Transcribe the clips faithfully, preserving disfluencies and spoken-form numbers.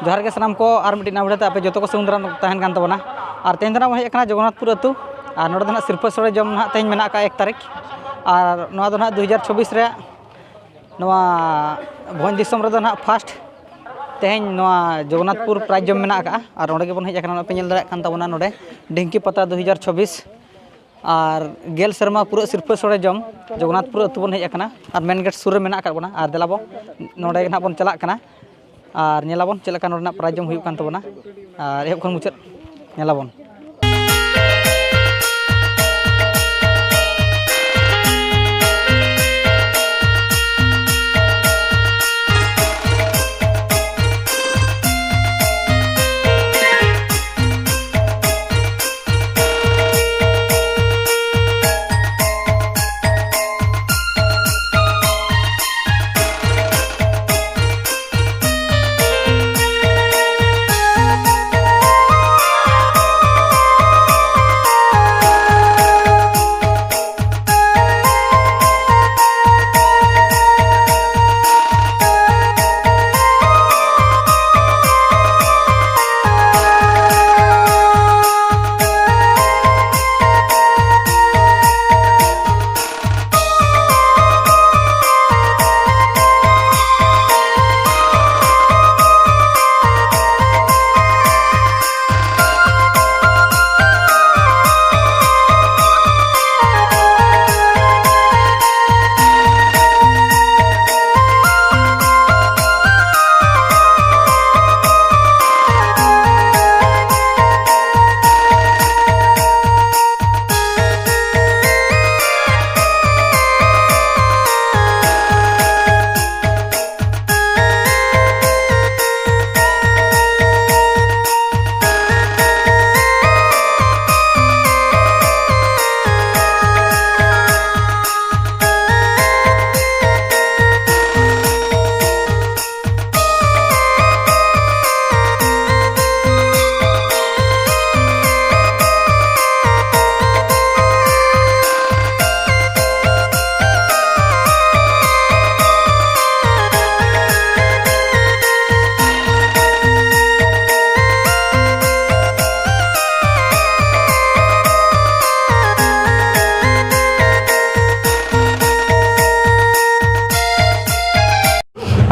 ᱡᱚᱦᱟᱨ ᱜᱮ ᱥᱟᱱᱟᱢ ᱠᱚ, ᱟᱨ ᱢᱤᱫᱴᱤᱡ ᱱᱟᱣᱟ video ᱛᱮ ᱟᱯᱮ ᱡᱚᱛᱚ ᱠᱚ ᱥᱟᱹᱜᱩᱱ ᱫᱟᱨᱟᱢ ᱛᱟᱦᱮᱱ ᱠᱟᱱ ᱛᱟᱵᱚᱱᱟ᱾ ᱟᱨ ᱛᱮᱦᱮᱧ ᱫᱚ ᱱᱟᱜ ᱵᱚᱱ ᱦᱮᱡ ᱟᱠᱟᱱᱟ ᱡᱚᱜᱚᱱᱱᱟᱛᱷᱯᱩᱨ ᱟᱹᱛᱩ, ᱟᱨ ᱱᱚᱰᱮ ᱫᱚ ᱱᱟᱜ ᱥᱤᱨᱯᱟᱹ ᱥᱚᱲᱮ ᱡᱚᱢ ᱱᱟᱜ ᱛᱮᱦᱮᱧ ᱢᱮᱱᱟᱜ ᱟᱠᱟᱫᱼᱟ ᱮᱠ ᱛᱟᱹᱨᱤᱠᱷ᱾ ᱟᱨ ᱱᱚᱣᱟ ᱫᱚ ᱱᱟᱜ ᱫᱩ ᱦᱟᱡᱟᱨ ᱪᱷᱚᱵᱵᱤᱥ ᱨᱮᱭᱟᱜ ᱱᱚᱣᱟ ᱵᱷᱚᱸᱡᱽ ᱫᱤᱥᱚᱢ ᱨᱮᱫᱚ ᱱᱟᱜ first ᱛᱮᱦᱮᱧ ᱱᱚᱣᱟ ᱡᱚᱜᱚᱱᱱᱟᱛᱷᱯᱩᱨ prize ᱡᱚᱢ ᱢᱮᱱᱟᱜ ᱟᱠᱟᱫᱼᱟ᱾ ᱟᱨ ᱱᱚᱰᱮ ᱜᱮᱵᱚᱱ ᱦᱮᱡ ᱟᱠᱟᱱᱟ, ᱱᱚᱜᱼᱚᱭ ᱯᱮ ᱧᱮᱞ ᱫᱟᱲᱮᱭᱟᱜ ᱠᱟᱱ ᱛᱟᱵᱚᱱᱟ ᱱᱚᱰᱮ ᱰᱷᱤᱝᱠᱤ ᱯᱟᱛᱟ ᱫᱩ ᱦᱟᱡᱟᱨ ᱪᱷᱚᱵᱵᱤᱥ᱾ ᱟᱨ ᱜᱮᱞ ᱥᱮᱨᱢᱟ ᱯᱩᱨᱟᱹᱜ ᱥᱤᱨᱯᱟᱹ ᱥᱚᱲᱮ ᱡᱚᱢ ᱡᱚᱜᱚᱱᱱᱟᱛᱷᱯᱩᱨ ᱟᱹᱛᱩ ᱵᱚᱱ ᱦᱮᱡ ᱟᱠᱟᱱᱟ, ᱟᱨ main gate ᱥᱩᱨ ᱨᱮ ᱢᱮᱱᱟᱜ ᱟᱠᱟᱫ ᱵᱚᱱᱟ᱾ ᱟᱨ ᱫᱮᱞᱟ ᱵᱚᱱ ᱱᱚᱰᱮ ᱜᱮ ᱱᱟᱜ ᱵᱚᱱ ᱪᱟᱞᱟᱜ ᱠᱟᱱᱟ, ᱟᱨ ᱧᱮᱞᱟᱵᱚᱱ ᱪᱮᱫ ᱞᱮᱠᱟ ᱱᱚᱰᱮᱱᱟᱜ prize ᱡᱚᱢ ᱦᱩᱭᱩᱜ ᱠᱟᱱ ᱛᱟᱵᱚᱱᱟ, ᱟᱨ ᱮᱦᱚᱵ ᱠᱷᱚᱱ ᱢᱩᱪᱟᱹᱫ ᱧᱮᱞᱟᱵᱚᱱ᱾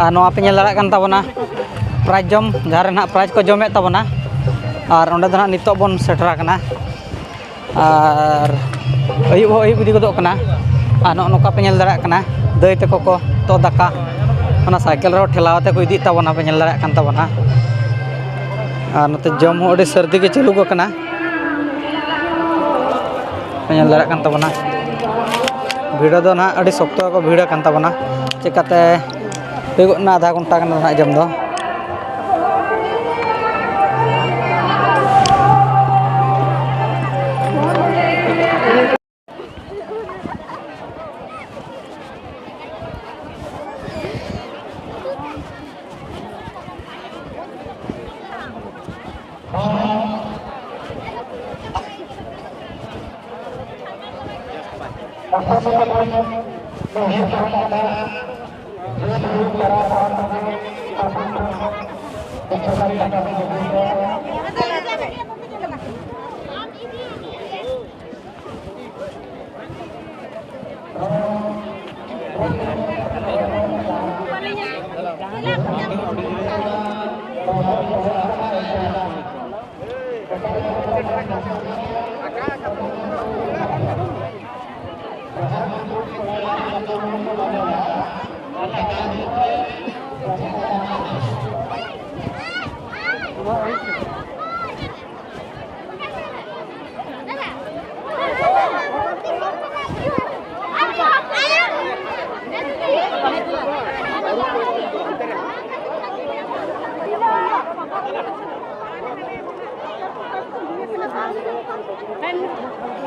ᱟᱨ ᱱᱚᱣᱟ ᱯᱮ ᱧᱮᱞ ᱫᱟᱲᱮᱭᱟᱜ ᱠᱟᱱ ᱛᱟᱵᱚᱱᱟ, ᱯᱨᱟᱭᱤᱡᱽ ᱡᱚᱢ, ᱡᱟᱦᱟᱸ ᱨᱮ ᱱᱟᱦᱟᱜ ᱯᱨᱟᱭᱤᱡᱽ ᱠᱚ ᱡᱚᱢᱮᱫ ᱛᱟᱵᱚᱱᱟ᱾ ᱟᱨ ᱚᱸᱰᱮ ᱫᱚ ᱱᱟᱦᱟᱜ ᱱᱤᱛᱚᱜ ᱵᱚᱱ ᱥᱮᱴᱮᱨ ᱟᱠᱟᱱᱟ᱾ ᱟᱨ ᱟᱹᱭᱩᱵ ᱦᱚᱸ ᱟᱹᱭᱩᱵ ᱤᱫᱤ ᱜᱚᱫᱚᱜ ᱠᱟᱱᱟ᱾ ᱟᱨ ᱱᱚᱜᱼᱚ ᱱᱚᱝᱠᱟ ᱯᱮ ᱧᱮᱞ ᱫᱟᱲᱮᱭᱟᱜ ᱠᱟᱱᱟ, ᱫᱟᱹᱭ ᱛᱟᱠᱚ ᱠᱚ ᱛᱚ ᱫᱟᱠᱟ ᱚᱱᱟ ᱥᱟᱭᱠᱮᱞ ᱨᱮᱦᱚᱸ ᱴᱷᱮᱞᱟᱣ ᱠᱟᱛᱮ ᱠᱚ ᱤᱫᱤᱭᱮᱫ ᱛᱟᱵᱚᱱᱟ, ᱯᱮ ᱧᱮᱞ ᱫᱟᱲᱮᱭᱟᱜ ᱠᱟᱱ ᱛᱟᱵᱚᱱᱟ᱾ ᱟᱨ ᱱᱚᱛᱮ ᱡᱚᱢ ᱦᱚᱸ ᱟᱹᱰᱤ ᱥᱟᱹᱨᱫᱤ ᱜᱮ ᱪᱟᱹᱞᱩ ᱟᱠᱟᱱᱟ, ᱯᱮ ᱧᱮᱞ ᱫᱟᱲᱮᱭᱟᱜ ᱠᱟᱱ ᱛᱟᱵᱚᱱᱟ᱾ ᱵᱷᱤᱲ ᱫᱚ ᱱᱟᱦᱟᱜ ᱟᱹᱰᱤ ᱥᱚᱠᱛᱚ ᱜᱮᱠᱚ ᱵᱷᱤᱲ ᱟᱠᱟᱱ ᱛᱟᱵᱚᱱᱟ᱾ ᱪᱮᱠᱟᱛᱮ ᱦᱩᱭᱩᱜᱚᱜ ᱠᱟᱱᱟ ᱟᱫᱷᱟ ᱜᱷᱚᱱᱴᱟ ᱜᱟᱱ ᱨᱮᱱᱟᱜ ᱡᱚᱢ ᱫᱚ᱾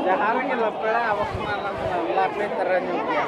ᱡᱟᱦᱟᱸ ᱨᱮᱜᱮ ᱞᱟᱯᱮᱲᱟ, ᱟᱵᱚ ᱠᱚᱢᱟ ᱞᱟᱯᱮ ᱛᱟᱨᱟ ᱧᱚᱜ ᱜᱮᱭᱟ᱾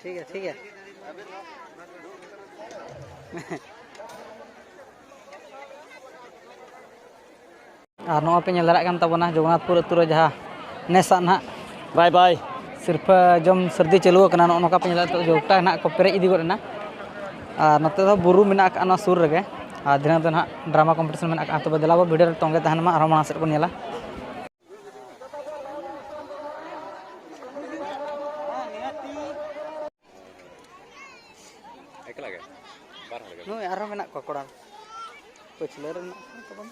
ᱴᱷᱤᱠ ᱜᱮᱭᱟ, ᱴᱷᱤᱠ ᱜᱮᱭᱟ᱾ ᱟᱨ ᱱᱚᱜᱼᱚᱭ ᱯᱮ ᱧᱮᱞ ᱫᱟᱲᱮᱭᱟᱜ ᱠᱟᱱ ᱛᱟᱵᱚᱱᱟ ᱡᱚᱜᱚᱱᱱᱟᱛᱷᱯᱩᱨ ᱟᱹᱛᱩ ᱨᱮ ᱡᱟᱦᱟᱸ ᱱᱮᱥᱟᱜ ᱱᱟᱦᱟᱜ ᱵᱟᱭ ᱵᱟᱭ᱾ ᱥᱤᱨᱯᱟᱹ ᱡᱚᱢ ᱥᱟᱹᱨᱫᱤ ᱪᱟᱹᱞᱩ ᱟᱠᱟᱱᱟ᱾ ᱱᱚᱜᱼᱚ ᱱᱚᱝᱠᱟ ᱯᱮ ᱧᱮᱞ ᱫᱟᱲᱮᱭᱟᱜ ᱠᱟᱱᱟ, ᱡᱚᱜᱽᱴᱟ ᱱᱟᱦᱟᱜ ᱠᱚ ᱯᱮᱨᱮᱡ ᱤᱫᱤ ᱜᱚᱫ ᱮᱱᱟ᱾ ᱟᱨ ᱱᱚᱛᱮ ᱫᱚ ᱵᱩᱨᱩ ᱢᱮᱱᱟᱜ ᱟᱠᱟᱫᱼᱟ ᱱᱚᱣᱟ ᱥᱩᱨ ᱨᱮᱜᱮ, ᱟᱨ ᱫᱷᱤᱱᱟᱹᱝ ᱫᱚ ᱱᱟᱦᱟᱜ ᱰᱨᱟᱢᱟ ᱠᱚᱢᱯᱤᱴᱤᱥᱚᱱ ᱢᱮᱱᱟᱜ ᱟᱠᱟᱫᱼᱟ᱾ ᱛᱚᱵᱮ ᱫᱮᱞᱟ ᱵᱚ ᱵᱷᱤᱰᱤᱭᱳ ᱨᱮ ᱛᱚᱸᱜᱮ ᱛᱟᱦᱮᱱ ᱢᱟ, ᱟᱨᱦᱚᱸ ᱢᱟᱲᱟᱝ ᱥᱮᱫ ᱵᱚᱱ ᱧᱮᱞᱟ᱾ ᱮᱠᱞᱟ ᱜᱮ? ᱵᱟᱨ ᱦᱚᱲ ᱜᱮ? ᱱᱩᱭ ᱟᱨᱦᱚᱸ ᱢᱮᱱᱟᱜ ᱠᱚᱣᱟ ᱠᱚᱲᱟ᱾ ᱯᱟᱹᱪᱷᱞᱟᱹ ᱨᱮ ᱢᱮᱱᱟᱜ ᱠᱚᱣᱟ ᱛᱟᱵᱚᱱ᱾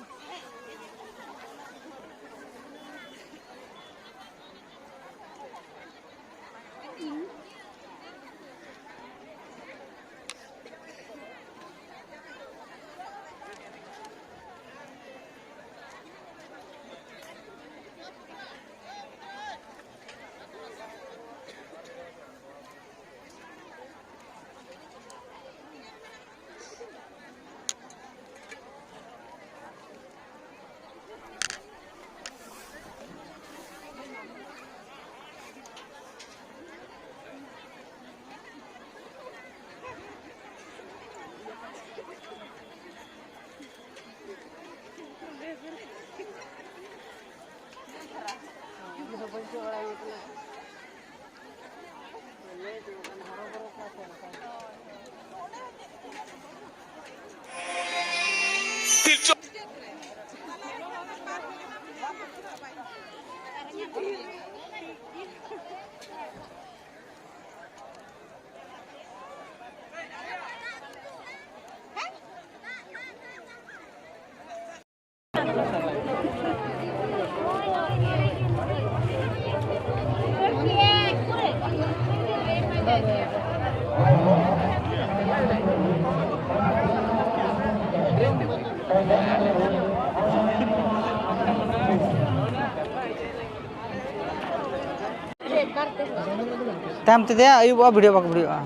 ᱛᱟᱭᱚᱢ ᱛᱮᱫᱚ ᱟᱹᱭᱩᱵᱚᱜᱼᱟ, ᱵᱷᱤᱲᱚᱜᱼᱟ, ᱵᱟᱠᱚ ᱵᱷᱤᱲᱚᱜᱼᱟ᱾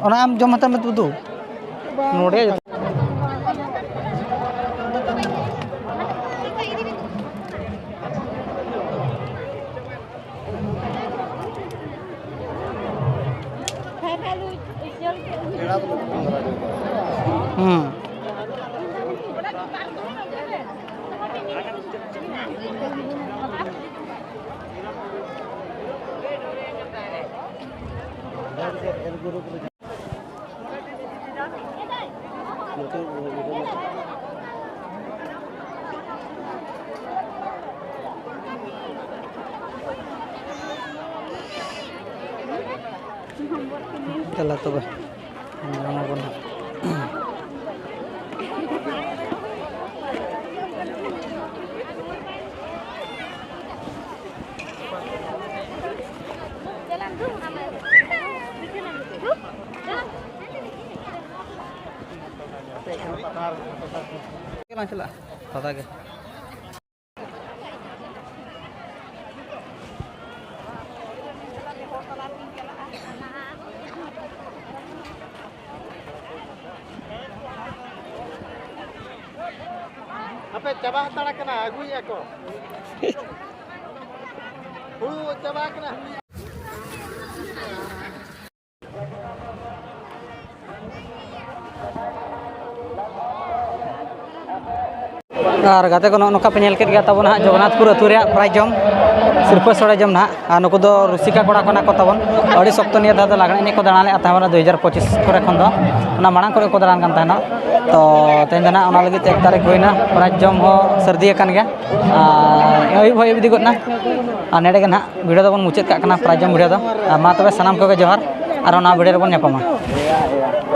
ᱚᱱᱟ ᱟᱢ ᱡᱚᱢ ᱦᱟᱛᱟᱲ ᱢᱮ ᱛᱚᱵᱮ ᱫᱩ᱾ ᱱᱚᱰᱮ ᱡᱚᱛᱚ᱾ ᱦᱩᱸ᱾ ᱫᱮᱞᱟ ᱛᱚᱵᱮ, ᱡᱚᱢ ᱟᱵᱚᱱ ᱦᱟᱸᱜ᱾ ᱪᱟᱞᱟᱜ, ᱪᱟᱞᱟᱜ, ᱥᱟᱫᱟ ᱜᱮ᱾ ᱦᱟᱯᱮ, ᱪᱟᱵᱟ ᱦᱟᱛᱟᱲ ᱟᱠᱟᱱᱟ, ᱟᱹᱜᱩᱭᱮᱫᱼᱟ ᱠᱚ᱾ ᱦᱩᱲᱩ ᱪᱟᱵᱟ ᱟᱠᱟᱱᱟ᱾ ᱟᱨ ᱜᱟᱛᱮ ᱠᱚ, ᱱᱚᱜᱼᱚ ᱱᱚᱝᱠᱟ ᱯᱮ ᱧᱮᱞ ᱠᱮᱫ ᱜᱮᱭᱟ ᱛᱟᱵᱚᱱ ᱦᱟᱸᱜ ᱡᱚᱜᱚᱱᱱᱟᱛᱷᱯᱩᱨ ᱟᱹᱛᱩ ᱨᱮᱭᱟᱜ ᱯᱨᱟᱭᱤᱡᱽ ᱡᱚᱢ, ᱥᱤᱨᱯᱟᱹ ᱥᱚᱲᱮ ᱡᱚᱢ ᱱᱟᱦᱟᱜ᱾ ᱟᱨ ᱱᱩᱠᱩ ᱫᱚ ᱨᱩᱥᱤᱠᱟ ᱠᱚᱲᱟ ᱠᱚ ᱱᱟᱜ ᱠᱚ ᱛᱟᱵᱚᱱ᱾ ᱟᱹᱰᱤ ᱥᱚᱠᱛᱚ ᱱᱤᱭᱟᱹ ᱫᱷᱟᱣ ᱫᱚ ᱞᱟᱜᱽᱬᱮ ᱮᱱᱮᱡ ᱠᱚ ᱫᱟᱬᱟᱱ ᱞᱮᱫᱼᱟ ᱛᱟᱦᱮᱸ ᱫᱩ ᱦᱟᱡᱟᱨ ᱯᱚᱸᱪᱤᱥ ᱠᱚᱨᱮ ᱠᱷᱚᱱ ᱫᱚ᱾ ᱚᱱᱟ ᱢᱟᱲᱟᱝ ᱠᱚᱨᱮ ᱠᱚ ᱫᱟᱬᱟᱱ ᱠᱟᱱ ᱛᱟᱦᱮᱱᱟ᱾ ᱛᱚ ᱛᱮᱦᱮᱧ ᱫᱚ ᱱᱟᱜ ᱚᱱᱟ ᱞᱟᱹᱜᱤᱫ ᱛᱮ ᱮᱠ ᱛᱟᱹᱨᱤᱠᱷ ᱦᱩᱭᱱᱟ, ᱯᱨᱟᱭᱤᱡᱽ ᱡᱚᱢ ᱦᱚᱸ ᱥᱟᱹᱨᱫᱤ ᱟᱠᱟᱱ ᱜᱮᱭᱟ᱾ ᱟᱨ ᱟᱹᱭᱩᱵ ᱦᱚᱸ ᱟᱹᱭᱩᱵ ᱤᱫᱤ ᱜᱚᱫ ᱮᱱᱟ᱾ ᱟᱨ ᱱᱚᱰᱮ ᱜᱮ ᱱᱟᱜ ᱵᱷᱤᱰᱤᱭᱳ ᱫᱚᱵᱚᱱ ᱢᱩᱪᱟᱹᱫ ᱠᱟᱜ ᱠᱟᱱᱟ, ᱯᱨᱟᱭᱤᱡᱽ ᱡᱚᱢ ᱵᱷᱤᱰᱤᱭᱳ ᱫᱚ᱾ ᱟᱨ ᱢᱟ ᱛᱚᱵᱮ ᱥᱟᱱᱟᱢ ᱠᱚᱜᱮ ᱡᱚᱦᱟᱨ, ᱟᱨᱦᱚᱸ ᱱᱟᱣᱟ ᱵᱷᱤᱰᱤᱭᱳ ᱨᱮᱵᱚᱱ ᱧᱟᱯᱟᱢᱟ᱾